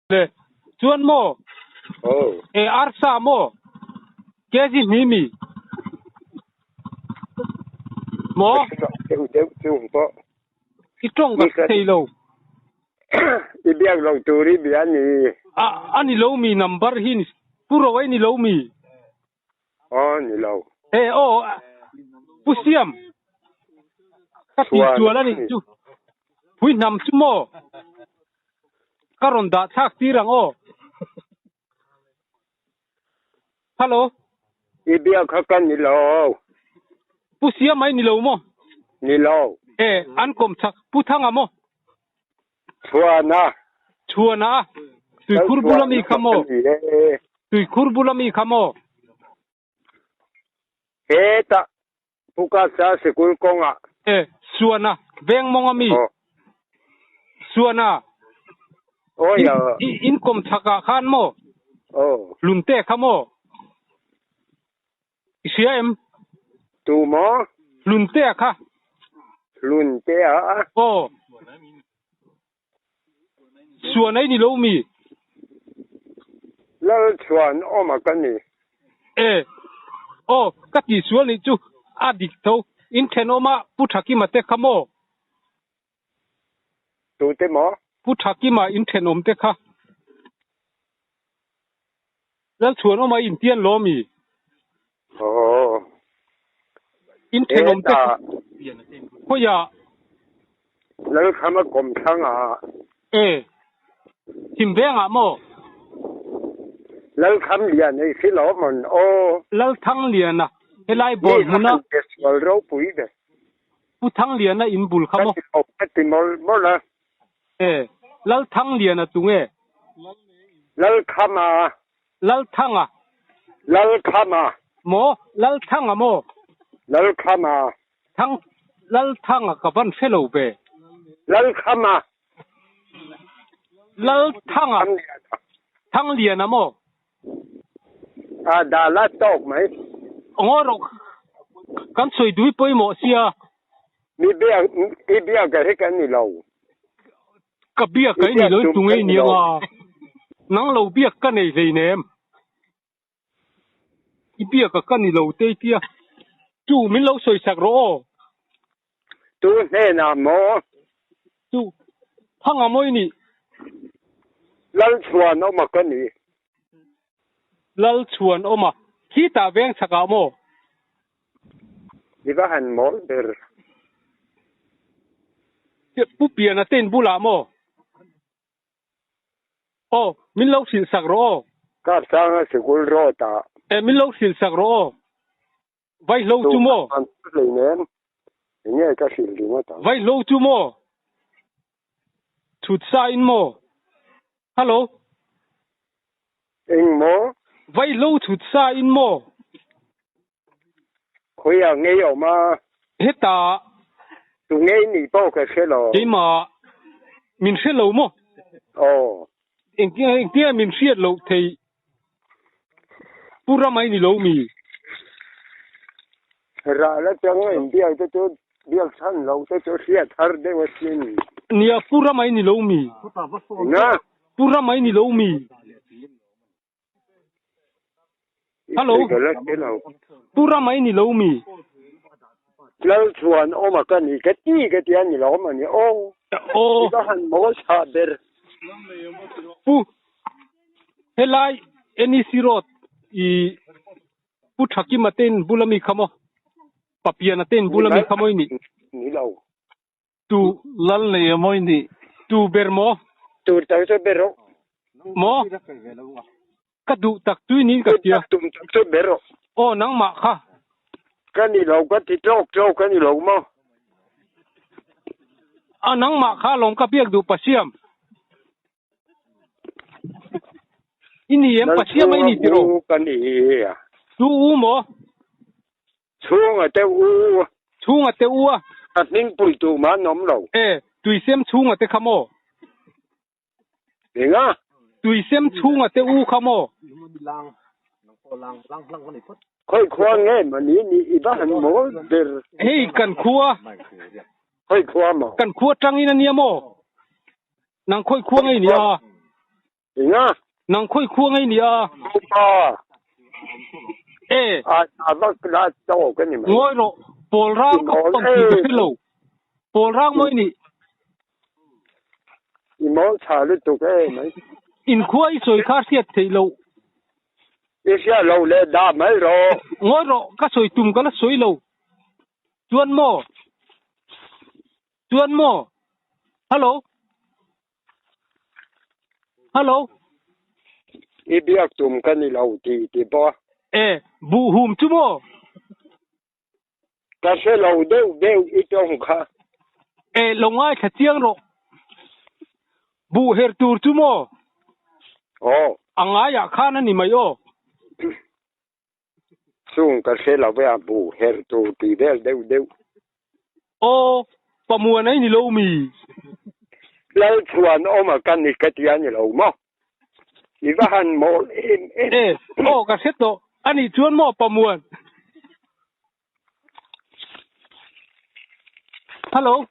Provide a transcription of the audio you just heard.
Le chuan maw? Aw. E arsa maw? Kg hnih mi? Maw? Ka hre lo deuh deuh chung pawh. I tawng ka thei lo. I biak lo tur i bia ni. A a ni lo mi number hi ni Pu Ro ei ni lo mi? Aw ni lo. E aw Pu Siam ka ti sual a nih chu. Pui hnam chu maw? Ka rawn dah thlak tir ang aw. Hello. I biak kha ka ni lo. Pu Siam ai ni lo maw? Ni lo. E, an kawm chak Pu Thanga maw? Chhuana. Chhuana a. Tuikhur bula mi kha maw? Tuikhur bula mi kha maw? Hetah Pu Kasa sikul kawngah. E, Suana, veng mawng a mi? Aw. Suana, Aw in, ya. in kawm chhakah khan maw? Aw. Lunte kha maw? I hria em? Tu maw? Lunte kha. Lunte a? Aw. Suan ei ni lo mi? Lal chuan awm a ka ni. E. Aw, ka tih sual nih chu a dik tho. In thenawma Pu Thakima te kha maw? Tute maw? Pu Thakima in thenawm te kha. Lal chuan awm a intian lo mi? Aw. In thenawm te kha khawiah? Lalkhama kawmthlangah. E. Thimvengah maw? Lalkham lian ei si lo mawn aw. Lalthangliana helai bawl hmuna. Mi kha sual ropui ve. Pu Thangliana in bul kha maw? Ka ti lo, ka ti mawlh mawlh a. E, Lalthangliana tu nge? Lalkhama. Lalthanga. Lalkhama. Maw? Lalthanga maw? Lalkhama. Thang, Lalthanga ka van hre lo ve. Lalkhama. Lalthanga. Thangliana maw? A dah la tawk mai. Ngaw rawh kan sawi dui pawimawh sia. Mi biak i biak ka hi ka ni lo. Ka biak ka i ni lo tu ngei ni anga nang lo biak ka nei hlei nem. I biak a ka ni lo te i tia. Tu min lo sawi sak rawh aw. Tu hnenah maw? Tu Thanga maw i nih? Lalchhuanawma ka ni. Lalchhuanawma, khitah veng chhakah maw? I va han mawl ber. Pu Piana te in bulah maw? Aw, min lo hrilh sak rawh aw. Kapsanga sikul road ah. E, min lo hrilh sak rawh aw. Vaihlo chu maw? Hleinem, enge ka hrilh ringawt ang. Vaihlo chu maw? Chhut sa in maw? Hello. Eng maw? Vaihlo chhut sa in maw? Khawiah ngei awm a? Hetah. Tu ngei nih pawh ka hre lo. Keimah min hre lo maw? Aw. Engtia engtia min hriat loh theih? Pu Ramai ni lo mi? Rah la chang a inbiak te chu biak chhan lo te chu hriat har deuh asin. Nia Pu Ramai ni lo mi? Enga? Pu Ramai ni lo mi? Hello. Pu Ramai ni lo mi? Lal chuan awm a ka ni ka ti ka ti a ni lo mawni aw. Aw. I va han mawl chhah ber. Pu helai NEC road i Pu Thakima te in bula mi kha maw? Papiana te in bula mi kha maw i nih? Ni lo. Tu lal nei a maw i nih? Tu ber maw? Tu tak chu ber rawh. Maw? Ka duh tak chu i niin ka hria. Tum tak chu ber rawh. Aw nangmah kha. Ka ni lo ka ti tawk tawk ka ni lo maw? A nangmah kha lawm ka biak duh Pasiam. I ni em Pasiam a i ni tiraw? Ka ni a. Tu u maw? Chhunga te u. Chhunga te u a. A hmingpui tu mah an awm lo. E, tuisem chhunga te kha maw? Enga? Tuisem chhunga te u kha maw? Khawi khua nge mani ni i va han mawl ber. Hei kan khua. Khawi khua maw? Kan khua tangin a nia maw? Nang khawi khua nge i nia? Inga. Nang khawi khua ngei ni a? Upa. E. A a vak la to ka ni mai. Ngawi rawh. Pawl rang ka pawm tih ka hre lo. Pawl rang mawi ni. I mawl tha lutuk e mai. Inkhua i sawi kha hriat theih loh. I hria lo leh dah mai rawh. Ngawi rawh, ka sawi tum ka la sawi lo. Chuan maw? Chuan maw? Hello? Hello? I biak tum ka ni lo ti ti bawk a. E, buhhum chu maw? Ka hre lo deuh deuh i tawng kha. E, lo ngaithla chiang rawh. Buh her tur chu maw? Aw. A ngaiah khan a ni mai aw. Chung ka hre lo ve a, buh her tur tih vel deuh deuh. Aw, Pamuan ai ni lo mi? Lalchhuan awm a ka ni ka ti a ni lo maw? I va han mawl em em. E, aw ka hre tawh. A nih chuan maw Pamuan? Hello.